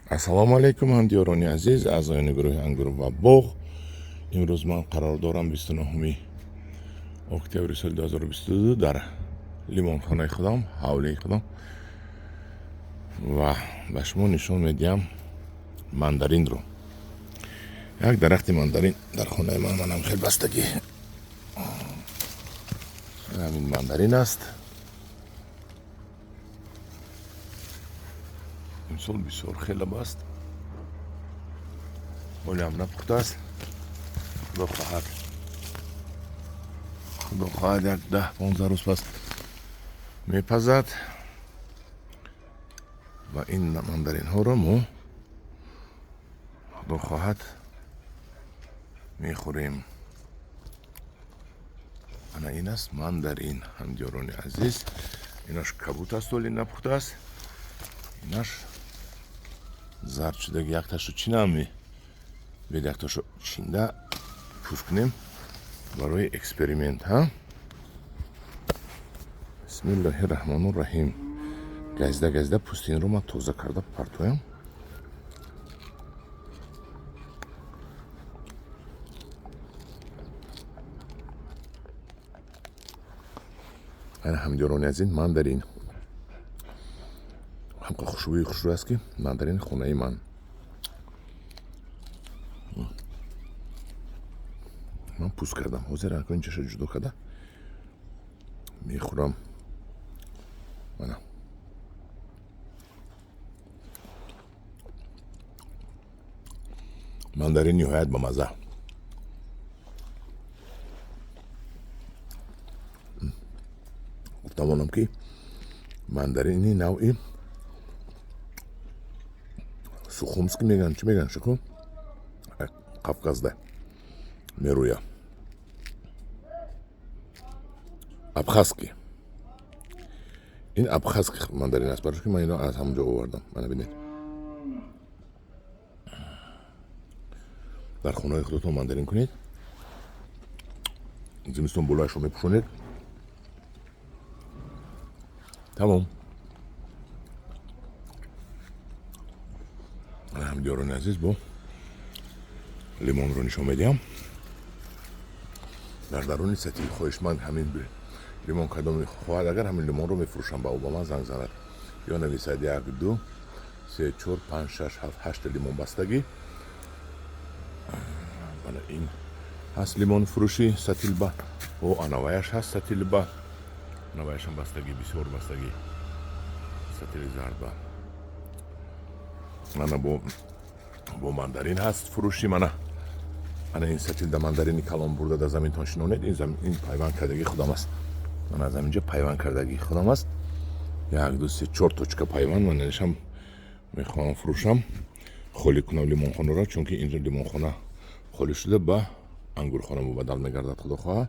Ассалому алайкум, ҳамдиёрони азиз, аъзоёни гурӯҳи Ангур ва боғ. Имрӯз ман қарор дорам 29 октябри соли 2022 дар лимонхонаи худам, ҳавлии худам, ва ба шумо нишон медиҳам мандаринро. Як дарахти мандарин дар хонаи ман, манам хел бастагӣ. Ҳамин мандарин аст. Имсол бисёр хеле баст, ҳолиам напухтааст. Худо хоҳад, худо хоҳад, як 10-15 рӯз пас мепазад ва ин мандаринҳоро мо, худо хоҳад, мехӯрем. Ана ин аст мандарин, ҳамдиёрони азиз. Инаш кабут аст, ҳоли напухтааст. Инаш зард шудаги. Якташу чинами бед, якташу чинда пуф кунем барои эксперимент. Ҳа, бисмиллоҳи раҳмону раҳим. Газда газда пӯсти инро ман тоза карда партоям. Ана, ҳамдиёрони азиз, мандарин ҳамқа хушбӯи хушрӯй аст, ки мандарини хонаи ман. Ман пӯст кардам, ҳозир акун инчаша ҷудо карда мехӯрам. Мана, мандарин ниҳоят ба мазза. Гуфтамонам, ки мандарини навъи сухумский меган, чӣ меган, шуку Қавқазда мерӯя, абхазский. Ин абхазский мандарин аст, барои ки ман ино аз ҳамон ҷо овардам. Мана, бинед, дар хонаҳои худатон мандарин кунед, зимистон болояшро мепӯшонед, тамом. Ҳамдиёрони азиз, бо лимонро нишон медиҳам дар даруни сатил. Хоҳишманд ҳамин лимон кадом хоҳад, агар ҳамин лимонро мефурӯшам, ба ӯ ба ман занг занад ё нависад. Як, ду, се, чор, панҷ, шаш, ҳафт, ҳашта лимон бастагӣ. Мана ин ҳаст лимонфурӯшӣ сатилба, о анаваяш ҳаст сатилба, анаваяшам бастагӣ, бисёр бастагӣ сатили зардба. Мана, бо мандарин ҳаст фурӯшӣ. Мана, ана ин сатилда мандарини калон бурда дар заминтон шинонед. Ин пайванд кардагии худам аст. Мана, аз ҳаминҷа пайванд кардагии худам аст. Як, ду, се, чор точка пайванд. Ман инашам мехоҳам фурӯшам, холӣ кунам лимонхонаро, чунки инҷо лимонхона холӣ шуда ба ангурхона мубаддал мегардад, худо хоҳад.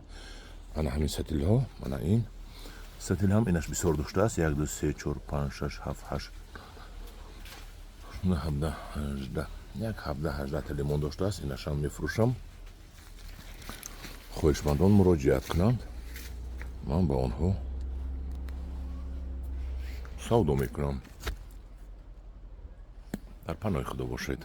Ана ҳамин сатилҳо, мана ин сатил ҳам инаш бисёр доштааст. Як, ду, се, чор, панҷ, шаш, ҳафт, ҳашт, 17, 18, як 17-18та лимон доштааст. Инашам мефурӯшам. Хоҳишмандон муроҷиат кунанд, ман ба онҳо савдо мекунам. Дар паноҳи худо бошед.